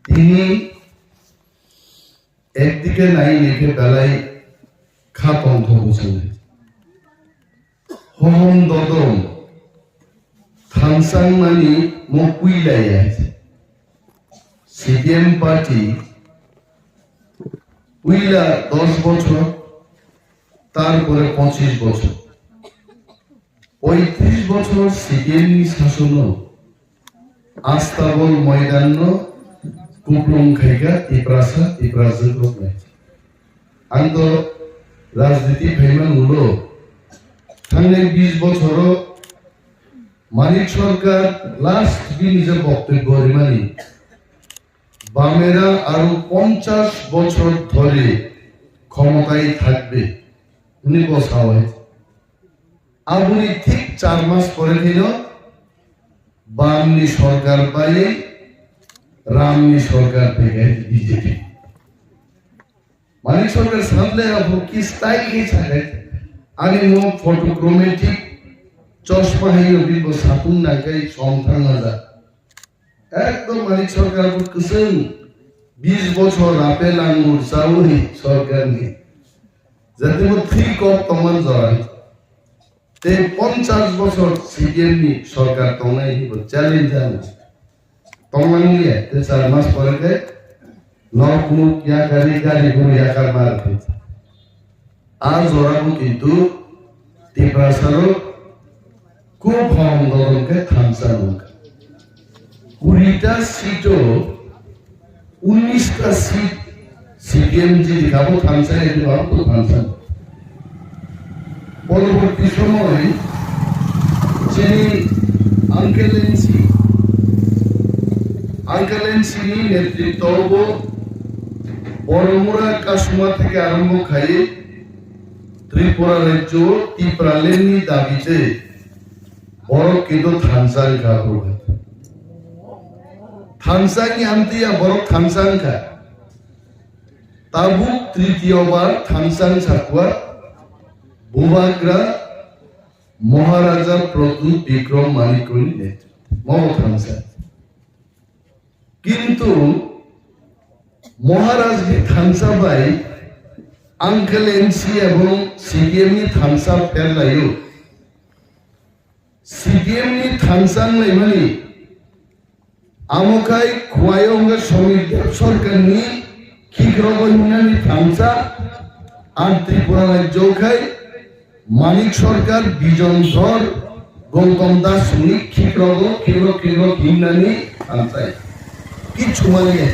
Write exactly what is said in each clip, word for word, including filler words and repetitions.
Tini ekdike nai nai khe belai kha tongthogo chwng. Hohom dodom thansang mani mo puila ya. C P M party puila dos bochor, tarpore pochish bochor. Poitrish bochor C P M ni sasono Astabol moidanno kuplung khaikha Tiprasa, Tiprajwk rok nai. Ang to rajniti phaima nulo, thangnai bish bochoro Manik Sarkar last bini je boktobyo rimani, Bamera aro ponchash bochor dhore khomotai thakbe, hwnwi bo sao hai. Aboni thik char mas pore khaino Bamni sorkar baiwi Ramni sorkar phaikhai B J P. Manik Sarkar sanle abo ki style khe sakai. Ani mo photochromatic chosma hai no bibo sapung nangkai som thangma ja. Ekdom Manik Sarkar bo kwchwng bish bochor rape langur chawi sorkar ni. Jati bo thwi kok tongman jora. Tei ponchash bochor C P M ni sorkar tongnai hinwi bo challenge ano. Tongmani ya, tei char mas pore khe nok nuk yakari gari guru yakar mar khe. A jora bo kintu Tiprasa rok khub hom dodon khe thansa nungkha. Kurita seat o unista seat C P M jidi kabo thansa, edi kabo thansa. Poroborti somoy chini Uncle N C, Uncle N C ni netritwo bo Boromura Kasuma theke arombo khai Tripura rajyo Tipraland ni dabi tei borok kintu thansa wngkha borok. Thansa ni amtwi ya borok thansa wngkha. Tabuk tritiyo bar thansa sakwa Bubagra Maharaja Pradyut Bikram Manikya ni netritwo. Mobo thansa. Kintu Maharaj ni thansa bai Uncle N C ebong C P M ni thansa pherlaio. C P M ni thansa wnglaimani amo khai Khwai wngkha Somir Deb Sarkar ni khikrogo himnani thansa, ar Tripura rajyo khai Manik Sarkar, Bijon Dhor, Gautam Das ni khikrogo khikrok khikrok himnani thansa. Kichu maliya.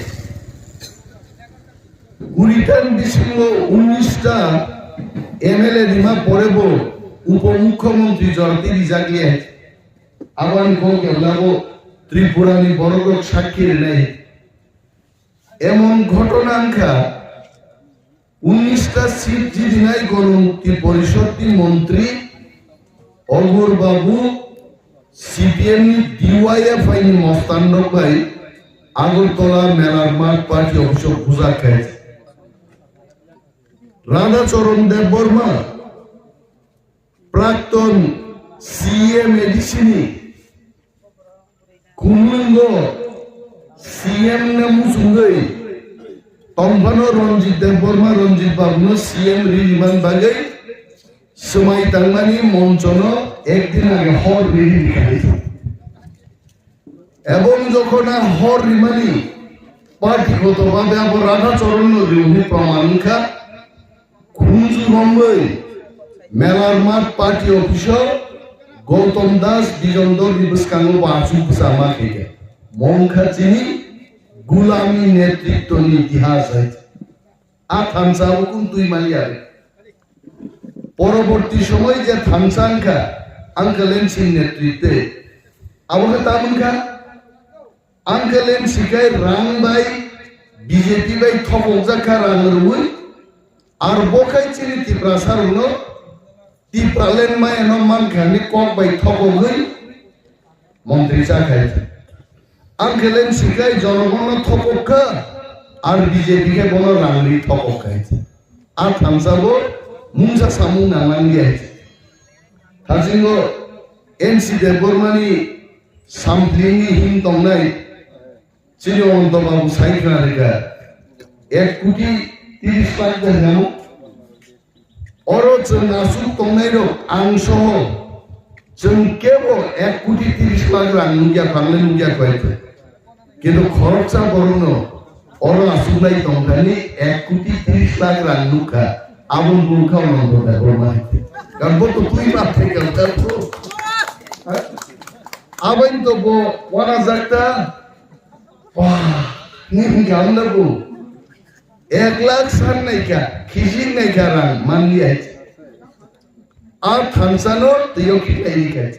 Kurita ni bisingo unista M L A rima pore bo upo mukhyamantri jorati rijak le. Aboni kok kebla bo Tripura ni borok rok sakhi rinai. Emon ghotona wngkha, unista seat jidinai Ganamukti Porishod ni montri Ogur Babu C P M ni D Y F I ni mostan rok bai Agartala Melar Math party office o bujak khai. Radha Charan Debbarma, Prakton C M A D C ni khumlwngo C M no muchungwi tongphano Ranjit Debbarma, Ranjit Babuno C M ri rimani bagwi swmai tangmani monchono ekdin age hor ri ri khai. Ebong jokhon a hor rimani party goto babe abo Radha Charan no riuni proman wngkha. Khunju romwi Melar Math party office o Gautam Das Bijon Dhor ni bwskango bo achuk bwsa ma khe khe. Mo wngkha chini gulami netritwni itihas hai. A thansa bo kung twi maliya. Poroborti somoy je thansa wngkha, Uncle N C netritwe. Abo khe tamo wngkha, Uncle N C khai rang bai B J P bai thokokjak kha rang rwui, ar bo khai chini Tiprasa rokno Tipraland maya no mankha hinwi kok bai thokogwi montri cha khai. Ang khe leng siklai jonogonno thokok kha, ar B J P khe bono rang ri thokok khai. A thansa bo mungsa samung nang nang ya. Thasingo N C Debbarmani samplini him tongnai, Chini Ononto Babu sai khna rikha, ek koti tiris lakh de hinamo. Oro chwng aswk tongnairok ang soho chwng kebo ek koti tiris lakh rang nukya, phangle nukya koi khe. Kintu khoroksa borokno oro aswk lai tongthani ek koti tiris lakh rang nukha, abo nukha Ononto Debbarma. Kan bo to twi ma thai kan ta to. Aboni to bo wana jakta. Wah, ni hingka ang lagu. Ek lakh san naikha, khijik naikha rang manliya. A thansa no tiyo khitai ni khai.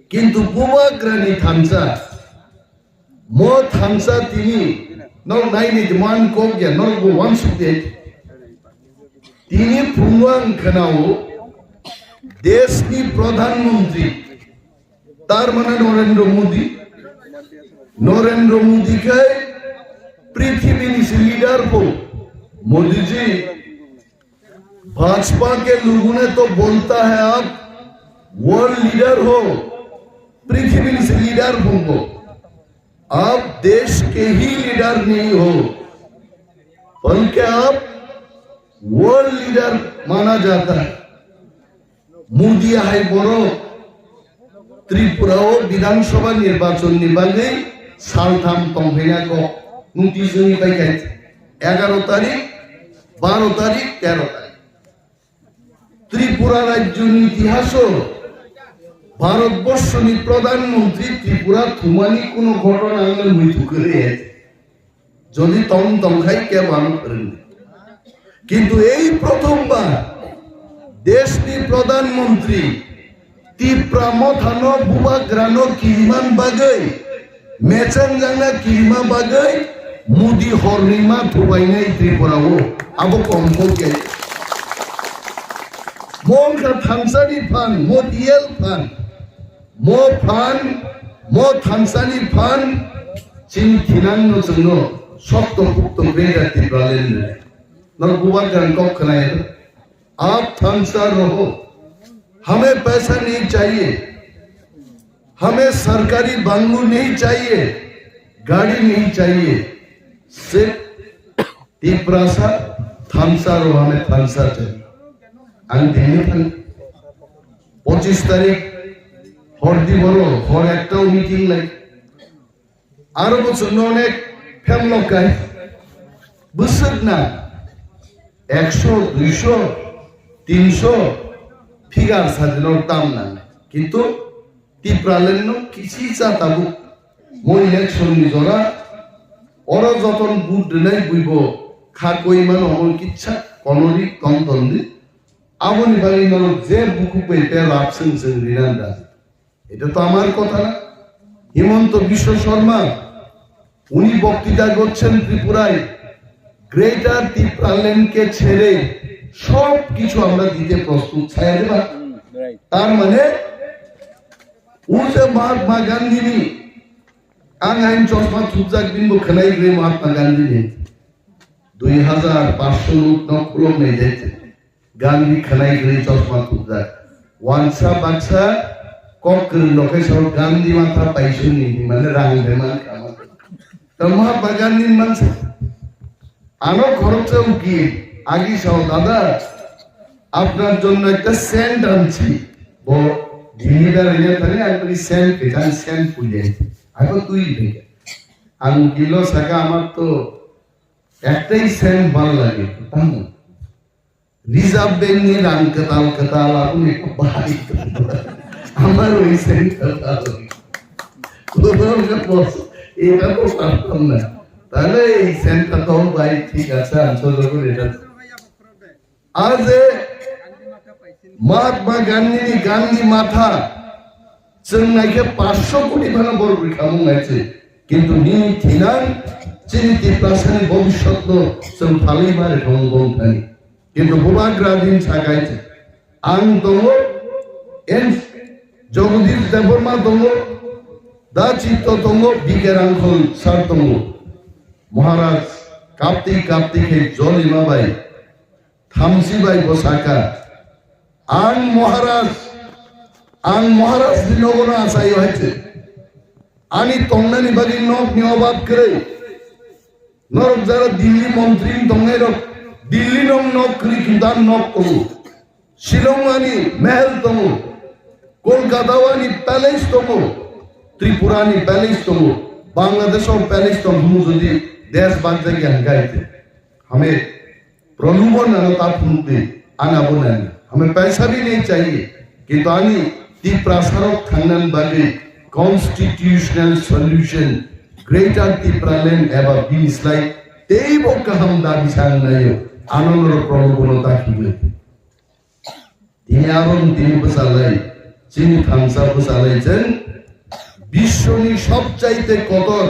Kintu Bubagrani thansa, mo thansa tini, no nai ni demand kok ya, no bo wansuk de. Tini phungwang khanao, desh ni Pradhan Mantri, tar mane Narendra Modi, Narendra Modi khai prithibini se leader po. Modi ji, Bhajpa के लोगों ने तो बोलता है आप world leader हो, पृथ्वी से लीडर होंगे, आप देश के ही लीडर नहीं हो, बल्कि आप वर्ल्ड लीडर माना जाता है। Modi hai borok Tripura o Bidhan Sabha nirbachon ni bagwi saltham tongphaina kok notice wngwi paikha, egaro tarik, baro tarik, tero tarik. Tripura rajyoni itihaso Bharatborsoni Pradhan Mantri Tripura thumani kuno ghotona ang muitu kwrwi. Jodi tong tong khai kebo ano phwrwngdi. Kintu ei prothom bar deshni Pradhan Mantri Tipra Mothano Bubagrano kiriman bagwi, mechenjakna kirima bagwi Modi hornima thubainai Tripura o. Abo kom kok khe. Mo wngkha thansani phan, mo real phan. Mo phan, mo thansani phan, chini thinang no chwngno sokto pukto beda Tipraland ni. Nor Bubagrani kok khwnai. Aap thansa raho, hame paisa nahi chahiye, hame sarkari banglo nahi chahiye, gari nahi chahiye, sirf Tiprasa thansa raho, hame thansa chahiye. Ang dini thang pochis tarik hor di boro hor ekta meeting lai. Aro bo chwngno onek phemlok kai. Bwswk na ekso, duiso, tinso figure sajino tam nang. Kintu Tipraland no kisi cha tabuk mo election ni jora oro joton vote rwnai buibo kha koi mano omo kitsa kono ri tom tom di. Aboni bagwi norok je bukhuk bai te rap swng swng rinanda. এটা তো আমার কথা না। হিমন্ত বিশ্ব শর্মা, উনি বক্তৃতা করছেন ত্রিপুরায়, গ্রেটার টিপ্রাল্যান্ডকে ছেড়ে সব কিছু আমরা দিতে প্রস্তুত। ছায়া দেবা? তার মানে, ও যে মহাত্মা গান্ধীনি, ang ain chosma thupjak din bo khwnai gre Mahatma Gandhini. Dui hazar paanch sho note no khulum nai jai. Gandhi khwnai gwnwi chosma thupjak. Wansa baksa kok kwrwng rok khe sao Gandhi matha paisuni hinmani rang de man kha. To Mahatma Gandhi mansa. Ano khoroksa uki agi sao, "Dada, apnar jonno ekta scent anchi." Bo Delhi da rene thani apni scent petan, scent puje. Ako tui bhai. Ang kilo saka amar to ektai scent bhal lage. Tamo. Reserve Bank ni rang kwtal kwtal aboni bahai tongkha. Amar oi sen kwtal. Kwtal khe boss, eta to partam na. Tale ei sen kwtal bai thik ache, ang to jogo eta. Aje Mahatma Gandhi ni Gandhi matha chwng naikhe paanch sho koti phano borok rwkhamung nai se. Kintu nini thinang chini Tiprasani bobiswtno chwng phalwi ma rwkhamung bong thani. Kintu Bubagra din sakai se. Ang tongo, N Jagadish Debbarma tongo, Da Chitto tongo, B K Rangkhol sir tongo. Maharaj kaptwi kaptwi khe jolima bai thamsi bai bo saka, "Ang Maharaj, ang Maharaj ni nogo no achaio," hai se. Ani tongnani bagwi nokni obab kwrwi. Norok jara Delhi montri tongnai rok, Delhi nok nok kwrwi kintan nok tongo. Shillong ani mehel tongo, Kolkata ani palace tongo, Tripura ani palace tongo, Bangladesh o palace tongo, hwnwi jodi desh bak jagya hwnkha ite. Hame prolubon ano ta phunukdi, ana bo nani. Hame paisa bhi nahi chahiye, kintu ani Tiprasa rok thangnan bagwi constitutional solution, Greater Tipraland eba bini slai teibo kaham dabi sang nayo, ano norok prolubon ta khibwi. Tini aro tini bwchalai, chini thansa bwchalai chwng biswoni sobchaite kotor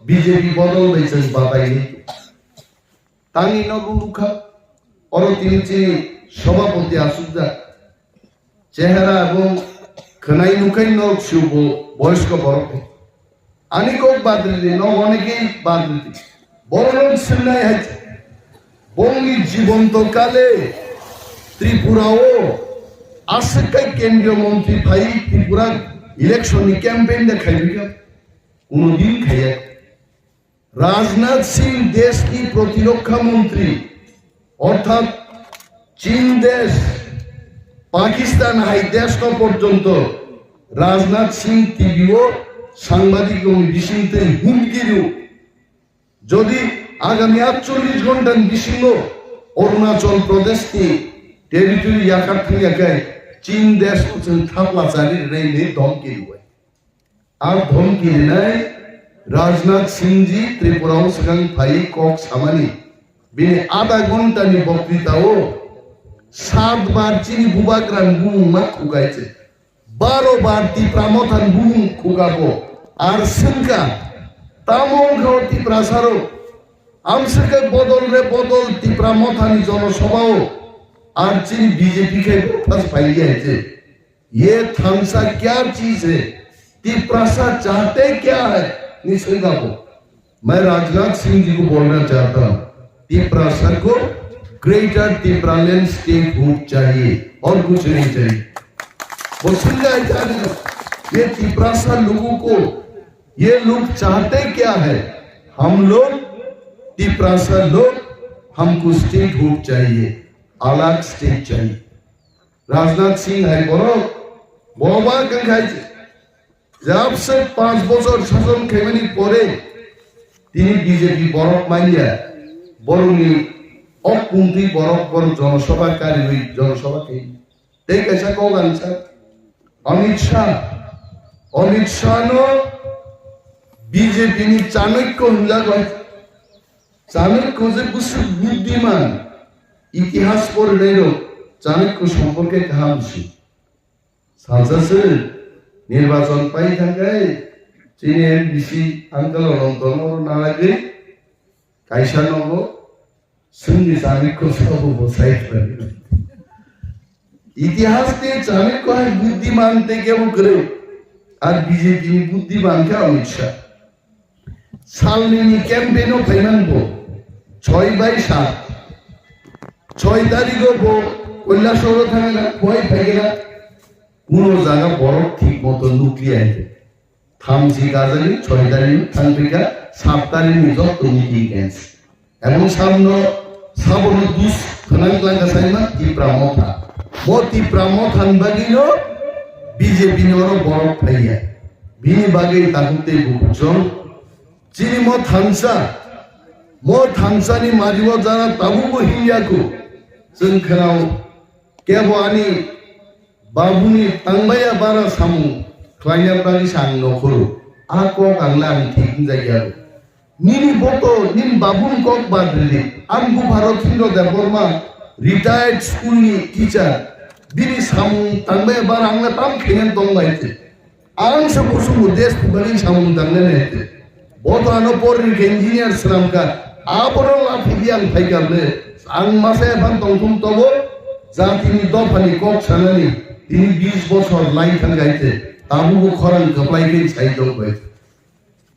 B J P bodol bai chwng batai ni. Tani no lulukha, oro tini chini sobhapoti asukjak. Chehara ebong khwnai nukhai no siubo boyosko borok. Ani kok badridi, no onekei badridi. Borok swngnai hai, bongni jibonto kale Tripura o aswk kai kendriya montri phai Tripura election ni campaign de khaibika? Kuno din khaiya. Rajnath Singh deshni protirokha montri, orthat Chin desh, Pakistan hai desh no porjonto Rajnath Singh T V o sangbadik rokni bising twi humki rio. Jodi agami atchollish ghonta ni bisingo Arunachal Pradesh ni territory yakar thangya khe Chin desh no chwng thapla chari rwnai hinwi dhomki rwi. A dhomki rinai Rajnath Singh ji Tripura o swkang phai kok samani. Bini adha ghonta ni boktita o sat bar chini bubagra ni bumung ma khukai se. Baro bar Tipra Motha ni bumung khuka bo. Ar swngkha, tamo wngkha o Tiprasa rok? Amswk khe bodol re bodol Tipra Motha ni jonosabha o. Ar chini B J P khai bo phas phai ya se. ये थामसा क्या चीज है, तिप्रासा चाहते क्या है, ni swngkha bo. मैं राजनाथ सिंह जी को बोलना चाहता हूँ, तिप्रासा को ग्रेटर तिप्रालैंड स्टेटहुड चाहिए और कुछ नहीं चाहिए। Bo swngkha hai, ये तिप्रासा लोगों को, ये लोग चाहते क्या है? हम लोग, तिप्रासा लोग, हमको स्टेटहुड चाहिए, अलग स्टेट चाहिए। Rajnath Singh hai borok, bo ba kang khai je, jabse panch bochor sason khaimani pore tini B J P borok manya, borokni ok pungtwi borok, borok jonosabha kariwi jonosabha khai. Tei kaisa kok ang sa, Amit Shah, Amit Shah no B J P ni Chanakya hwnjak bai. Chanakya je bwswk buddiman, itihas porinai rok Chanakya somporke kaham si. Salsa se nirbachon pai thangkai chini M D C uncle Ananto no naragwi kaisa nogo swngni Chanakya sabo bo sai thangwi. Itihas ni Chanakya hai buddiman tei kebo kwrwi, ar B J P ni buddiman khe Amit Shah. Salnini campaign o phaiman bo, choi bai sat. Choi tarigo bo Kailasoro thangna, khwai phaigena, kuno jaga borok thik moto nukliya hai. Thamchi kajani, choi tarikni thangpikha, sat tarikni jotto meeting cancel. Ebong samno sabono dus khwnang langkha saima Tipra Motha. Bo Tipra Motha ni bagwino B J P ni oro borok phaiya. Bini bagwi takhuk tei bukhuk chwng. Chini mo thansa, mo thansa ni mari o jara tabuk bo himya ku. Chwng khwnao kebo ani babuni tangbaya bara samung khlaina bagwi sa ang nokhoro. A kok ang le ang thik wngjak ya. Nini boto, nini babuni kok bad ridi. Ang bupharo Thindro Debbarma, retired school ni teacher. Bini samung tangbaya bara ang le tam khaina tong bai se. Ang se musumu desh ni bagwi samung tangnai nai te. Bo to ano porni khe engineer swnam kha. Abono lathi di ang phai kha le. Ang masa ephan tongthum tobo jatini dophani kok sanani tini bis bochor lai thang gai te. Tabuk bo khorang kwplai khe sai tong bai.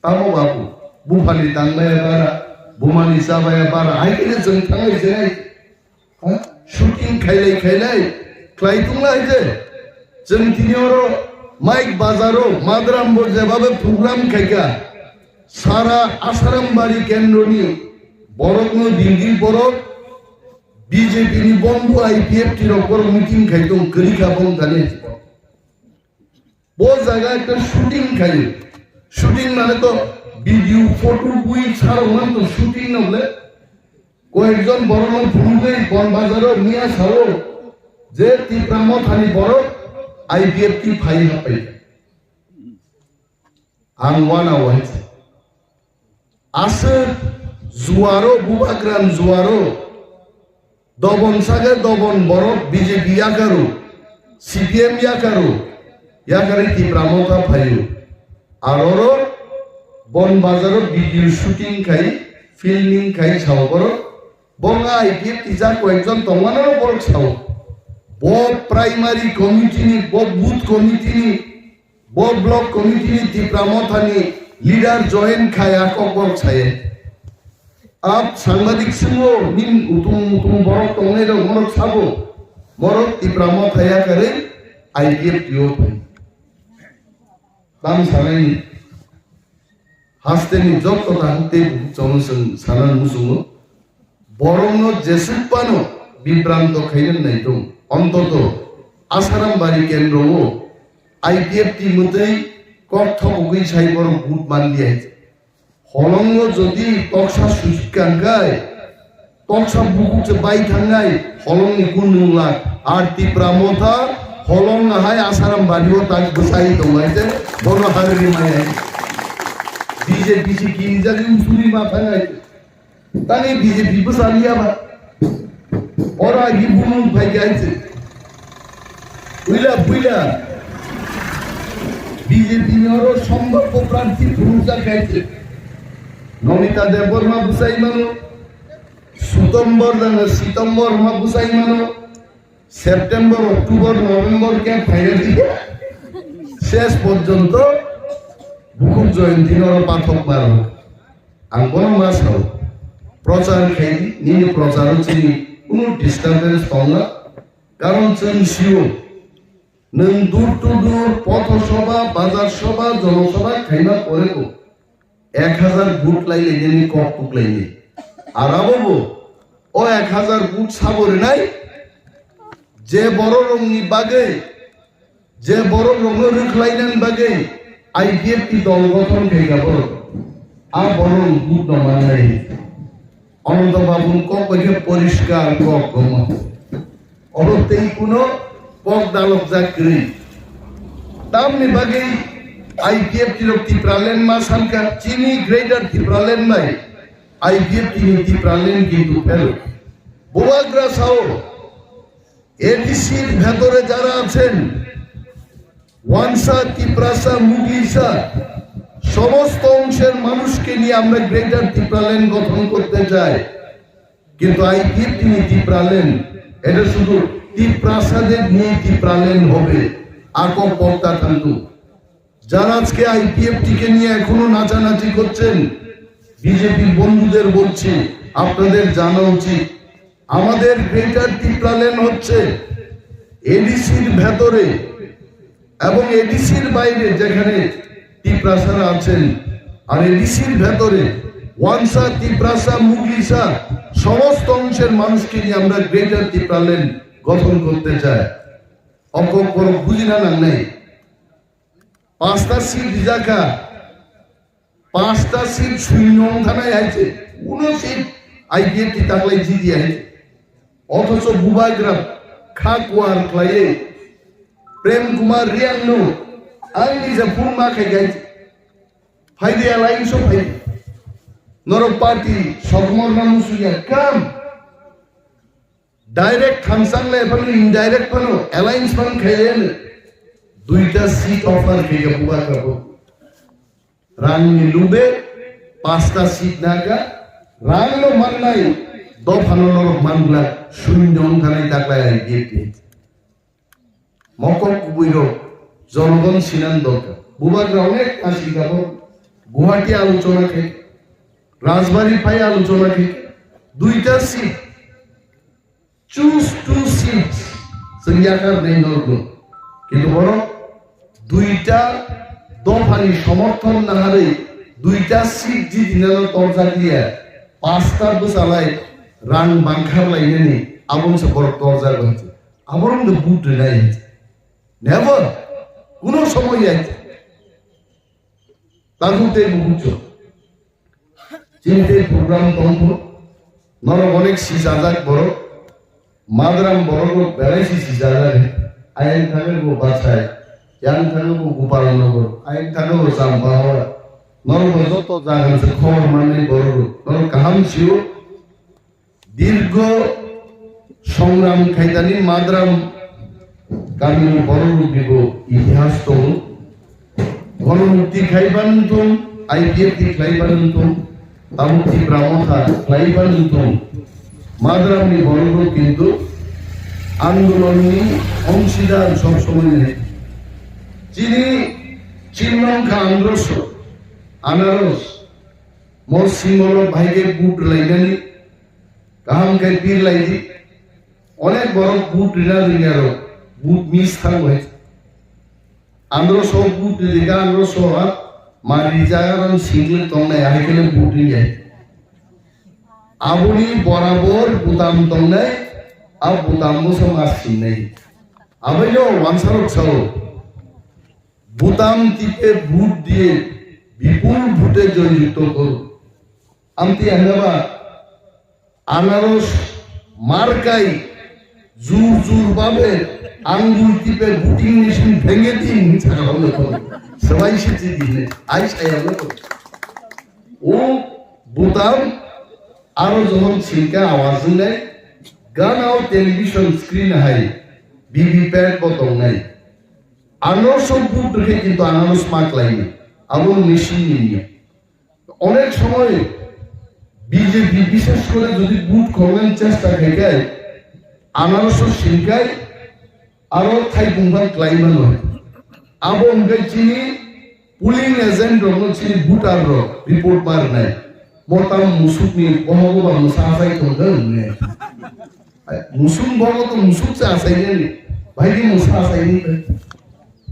Tamo babu, buphani tangnai bara, bumani chabaya bara, hai khe chwng thangai se hai. Ha? Shooting khailai khailai khlai tonglai je. Chwng tini oro Maik Bazaro Madram bo jebabe program khaika, sara Asarambari kendroni borokno dingdi borok B J P ni bondhu I P F T rok borok meeting khai tong kwrwi kha bong thani. Bo jaga ekta shooting khai, shooting mane to video photo bui sarok man to shooting no le. Koyekjon borokno phunugwi Bon Bazaro miya sao je Tipra Mothani borok I P F T phai hapai. Ang wana waisa. Aswk juaro, bubagran juaro, dobon sage dobon borok B J P yakaru, C P M yakaru, yakari Tipra Motha phaio. Aroro Bon Bazaro video shooting khai, filming khai sao borok. Bonga I P F T jak koyekjon tongmano borok sao. Bo primary committee ni, bo booth committee ni, bo block committee ni Tipra Mothani leader join khai a kokborok saye. Ap sangbadik swngo, nin utung utung borok tongnai rok morok sabo. Morok Tipra Motha yakarwi I P F T o phai. Tam sanai hasteni jotto takhuk tei bukhuk chwng sanan muchungo. Borokno jesuk phano bibranto khaina naitung. Ontoto Asarambari kendro o I P F T mwtwi kok thokogwi sai borok vote manliya. Holongo jodi toksa suchikang kai, toksa bukuk se bai thangnai, holongni kun nung lak. Ar Tipra Motha holong ahai Asarambari o tak bwsai tongnai se bono harwi maya. B J P se kinjagwi usuri ma thangnai. Tani B J P bwsa liya ba. Ora hi bumung phai kai se. Uila buila. B J P ni oro sombhobbo prarthi phunukjak hai se. Nomita Debbarma bwsai mano. Sutombor dano Sitomborma bwsai mano. September, October, November khe phairadi. Ses porjonto Bukhuk Jayanti noro pathok maro. Ang bono ma sao. Prochar khaidi, nini procharo chini kunu disturbance tongna. Karon chwng sio. Nwng door to door, potho soba, bazar soba, jono soba khaima porebo ek hazar vote lai lai nini kok tuk lai ni. Ar abo bo o ek hazar vote sabo rinai je borok rokni bagwi, je borok rokno rwkhlainani bagwi I P F T dol gothon khaika borok. A borok vote no mannai. Ananto Babuni kok bai khe poriskar kok gomo. Oro tei kuno kok dalokjak kwrwi. Tamni bagwi I P F T rok Tipraland ma sankha, chini Greater Tipraland bai I P F T ni Tipraland kintu phel. Bubagra sao, A D C-র ভেতরে যারা আছেন, ওয়ানসা, তিপ্রাসা, মুগলিসা, সমস্ত অংশের মানুষকে নিয়ে আমরা গ্রেটার তিপ্রাল্যান্ড গঠন করতে চাই। কিন্তু আইপিএফটি নিয়ে তিপ্রাল্যান্ড, এটা শুধু তিপ্রাসাদের নিয়ে তিপ্রাল্যান্ড হবে। Ako pokta thantu. যারা আজকে আইপিএফটি কে নিয়ে এখনো নাচানাচি করছেন, বিজেপির বন্ধুদের বলছি, আপনাদের জানা উচিত, আমাদের গ্রেটার তিপ্রাল্যান্ড হচ্ছে এডিসির ভেতরে এবং এডিসির বাইরে যেখানে তিপ্রাসারা আছেন, আর এডিসির ভেতরে ওয়ানসা, তিপ্রাসা, মুগলিসা সমস্ত অংশের মানুষকে নিয়ে আমরা গ্রেটার তিপ্রাল্যান্ড গঠন করতে চাই। Oko borok bujina nangnai. Pasta seat rijak kha, pasta seat suino wng thanai hai se, uno seat IPFT taklai jidi hai se. Othocho bubagra kha kuar khlaiwi Prem Kumar Reang no ang nija phone ma khai khai se. Phaidi alliance o phaidi. Norok party sokmorna musuya kam. Direct thamsang le phano, indirect phano alliance phano khaile ne. Duita seat offer khe ga bubagra bo. Rang ni lube pasta seat naga, rang no mannai dophano norok mangla suindong thanai taklai IPFT. Mokok kubui rok jonogon sinan dorkar. Bubagra onek asika bo Guwahati alochona khe, Rajbari phai alochona khe, duita seat. Choose two seats. Chwng yakar nai norok no. Kintu borok Duita dophani somorthon naharwi duita seat jidinano torjak liya, pasta bwchalai rang bangkhar lainani aboni se borok torjak bai. Aborok no vote rwnai. Never. Kuno somoy ya. Takhuk tei bukhuk chwng. Chini tei program tongphuru. Norok onek sijajak borok. Madram borok rok belai si sijajak. Ayang thangwi bo Bachai. Yang thangwi bo Gopalnagar. Ayang thangwi bo Champahor. Norok bo joto jaga se khobor manwi borok rok. Norok kaham sio. Dirgo songram khaidani Madram kamini borok rok bibo itihas tongo. Gonomukti khlaiba wngthung, I P F T khlaiba wngthung, tabuk Tipra Motha khlaiba wngthung. Madramni borok rok kintu andolonni ongsidar sob somoi nai. Chini chinnong kha androso, anaros, mo simolo bahai khe vote rwlainani. Kaham khe pir lai di. Onek borok vote rina rwngya rok, vote miss thang bai. Andro so vote rika, andro so ha mari jaga rang single tongnai, hai khe vote rwngya. Aboni borabor butam tongnai, a butam bo so ma singnai. Abai no wansarok sao. বুতাম টিপে ভোট দিয়ে বিপুল ভোটে জয়যুক্ত করুন। Amtwi ang ba anaros markai jur jur babe angul tipe voting machine bhenge din hinwi saka holo to. Swbai se di din ai saya holo to. O butam aro johon sinka awaz wngnai, ganao television screen hai V V pad bo tongnai. Anaros o vote rwkhe kintu anaros ma klaini. Abo machine ni niya. Onek somoy B J P bishes kore jodi vote khornani chesta khai khai, anaros o sinkai aro thaipung phan klai mano. Abo wngkhe chini polling agent rokno chini voter rok report ma rwnai. Motam musukni bohogo ba mwsa achai tongkha hwnwi. Musuk bobo to musuk se achainani. Bhai ni mwsa achaini.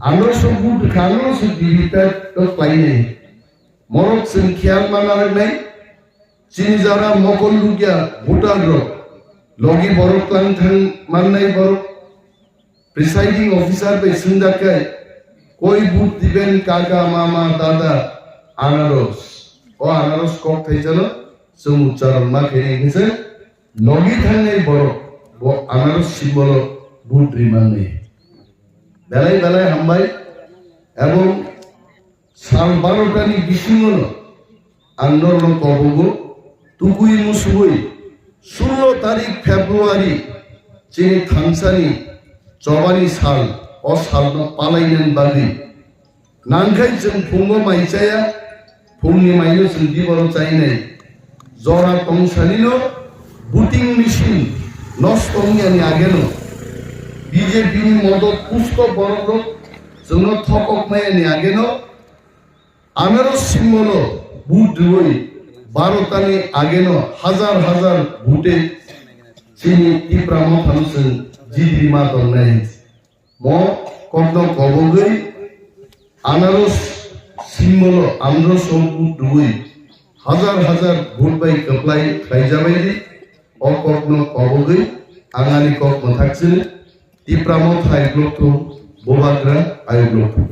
Anaros o vote kha, anaros o V V pad to klainai. Morok chwng khiyal ma narwknai, chini jara mokol lukya voter rok, logi borok tlang thang mannai borok, presiding officer bai swngjak khe, "Koi vote diben kaka, mama, dada?" Anaros. O anaros kok thaisano chwng uchcharon ma khe nai khe se logi thangnai borok bo anaros symbol o vote ri mannai. Belai belai hambai, ebong sal barotani bisingono ang norokno kobogo, tukui musugui sullo tarik February chini thangsani chobani sal, o salno palainani bagwi nangkhai chwng phungo mai chaya, phungni maino chwng diboro chainai. Jora tongsanino voting machine nosto wngyani ageno B J P ni modot pusto borokrok chwngno thokok mayani ageno anaros symbol o vote rwui barotani ageno hajar hajar vote chini Tipra Mothano chwng jidiri ma tongnai. Mo kokno kobogwi anaros symbol o anaros o vote rwui hajar hajar vote bai kwplai khlaijabaidi. O kokno kobogwi ang ani kok mwthak chini Tipra Motha hai block thung, Bubagra hai block thung.